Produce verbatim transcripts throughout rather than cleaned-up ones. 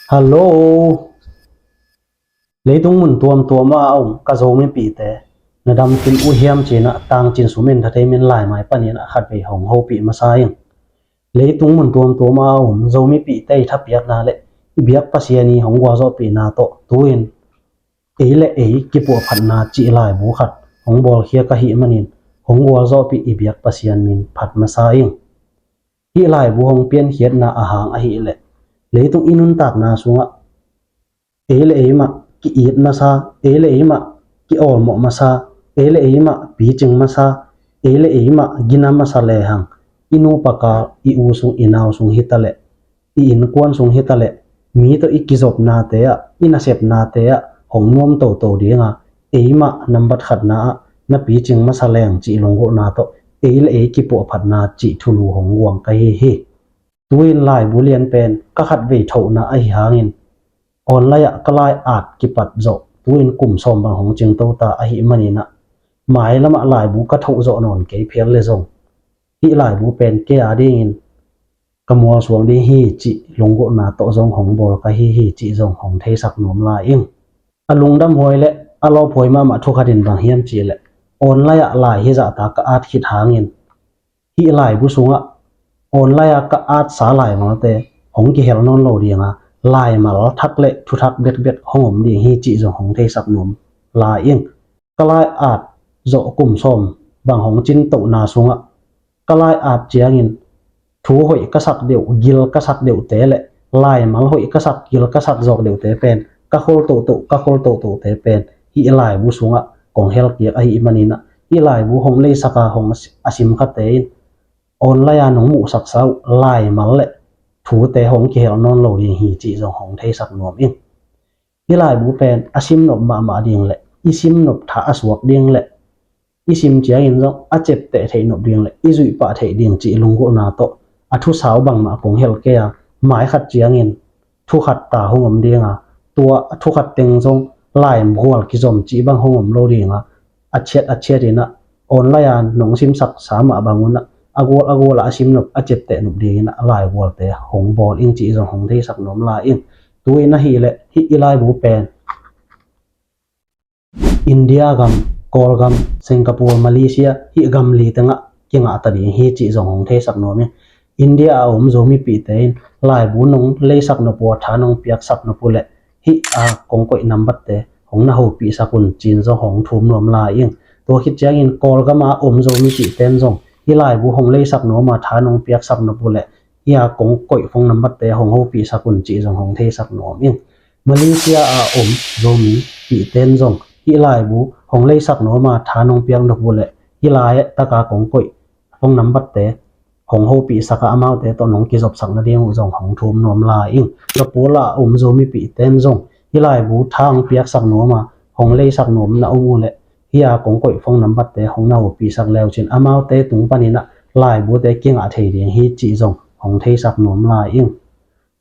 Hallo. Leitung mun tuamtuam ah a om ka Zomipihte, na dam kim uh hiam ci-in ah Tangcin Sum Entertainment Laimai panin ah khatvei hong hopih masa ing. Leitung mun tuamtuam ah a om Zomipihte i thapiakna le i biak Pasian i hong gualzawhpihna tawh tu-in ei le ei kipuahphatna cih laibu khat hong bawlkhia ka hih manin hong gualzawhpih i biak Pasian min phat masa ing. Hih laibu hong piankhiatna ahang ahih leh leitung i nuntakna sungah ei le ei mah ki-it masa, ei le ei mah ki-awlmawh masa, ei le ei mah picing masa, ei le ei mah gina masa lehang, i nupa kal, i u sung, i nau sung hitaleh, i innkuan sung hitaleh, mi tawh i kizopnate ah, i nasepnate ah hong nuam toto dinga, ei mah nambat khatna ah na picing masa leng cih lunggulhna tawh ei le ei kipuahphatna cih thulu hong guang ka hi hi. Tu-in laibu lian pen ka khatvei thohna ahi hangin online ah ka lai-at kipat zawh tu-in kum sawm bang hong cingto ta ahih manin ah mailam ah laibu ka thoh zawh nawn kei phial le zong hih laibu pen kei a dingin ka mualsuang ding hi cih lunggulhna tawh zong hong bawl ka hi hi cih zong hong theisak nuam lai ing. A lungdam huai le a lawp huai mahmah thu khat in bang hiam cih leh online ah lai hizahta ka at khit hangin hih laibu sungah online ah ka atsa laimalte hong kihel nawn lo dinga, laimal thak le thuthak bekbek hong om ding hi cih zong hong theisak nuam lai ing. Ka lai-at zawh kum sawm bang hong cingtohna sungah ka lai-at ciangin thu hoih ka sak deuh, gil ka sak deuhte le laimal hoih ka sak, gil ka sak zawk deuhte pen ka khol tohtoh, ka khol tohtohte pen hih laibu sungah kong helkiak ahih manin ah hih laibu hong leisaka hong a sim khate in online ah nong muhsaksa uh laimal le thute hong kihel nawn lo ding hi cih zong hong theisak nuam ing. Hih laibu pen a simnop mahmah ding le i simnop tha a suak ding le i sim ciangin zong a ciapteh theih nop ding le i zuihpah theih ding cih lunggulhna tawh a thusau bangmah kong hel kei a, mai khat ciangin thu khat ta hong om dinga, tua thu khat teng zong laigual kizom cih bang hong om lo dinga, a ciat a ciat in ah online ah nong simsaksa mah bangun ah a gual a gual ah a simnop a ciapteh nop dingin ah laigualte hong bawl ing cih zong hong theisak nuam lai ing. Tu-in ahih leh hih i laibu pen India gam, Kawlgam, Singapore, Malaysia hih gam li tengah kingah ta ding hi cih zong hong theisak nuam ing. India a om Zomipihte in laibu nong leisak nop uh a, tha nong piaksak nop uh leh hih a kong koih nambatte hong na hopihsak un ci-in zong hong thum nuam lai ing. Tua khit ciangin Kawlgam a om Zomipihte in zong hih laibu hong leisak nuam a, tha nong piaksak nop uh leh hih a kong koih phone nambatte hong hopihsak un cih zong hong theisak nuam ing. Malaysia a om Zomipihte in zong hih laibu hong leisak nuam a, tha nong piak nop uh leh hih laitaka kong koih phone nambatte hong hopihsak a, amaute tawh nong kizopsak nading uh zong hong thum nuam lai ing. Singapore a om Zomipihte in zong hih laibu tha hong piaksak nuam a, hong leisak nuam na om uh leh hih a kong koih phone nambatte hong na hopihsak le uh cin amaute tung panin ah laibute kingah thei ding hi cih zong hong theisak nuam lai ing.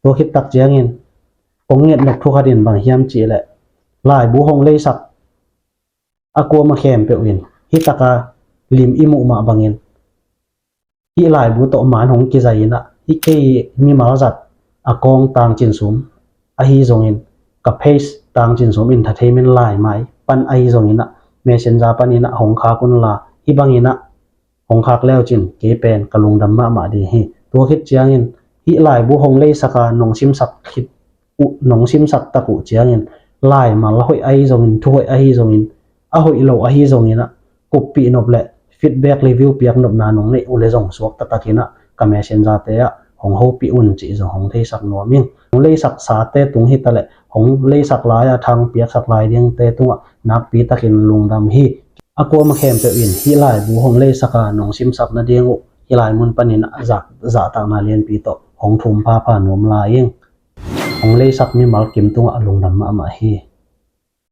Tua khit tak ciangin kong nget nop thu khat in bang hiam cih leh laibu hong leisak a kuama khempeuh in hih taka lim i muh mah bangin hih laibu tawh man hong kizai in ah, hih kei mimal zat a kawng Tangcin Sum ahi zongin, ka page Tangcin Sum Entertainment Laimai pan ahi zongin ah, Messenger panin ah hong khak un la, hih bangin ah hong khak le uh cin kei pen ka lungdam mahmah ding hi. Tua khit ciangin hih laibu hong leisaka nong simsak khit uh, nong simsak tak uh ciangin laimal hoih ahi zongin, thu hoih ahi zongin, a hoih lo ahi zongin ah kuppih nop le feedback, review piak nopna nong neih uh le zong suakta takin ah ka Messenger-te ah hong hopih un cih zong hong theisak nuam ing. Hong leisaksate tung hitaleh hong leisak lai-a tha hong piaksak lai dingte tungah nakpi takin lungdam hi. A kuama khempeuh in hih laibu hong leisaka nong simsak nading uh hih lai mun panin ah zah, zahtakna lianpi tawh hong thum phapha nuam lai ing. Hong leisak mimal kim tungah lungdam mahmah hi.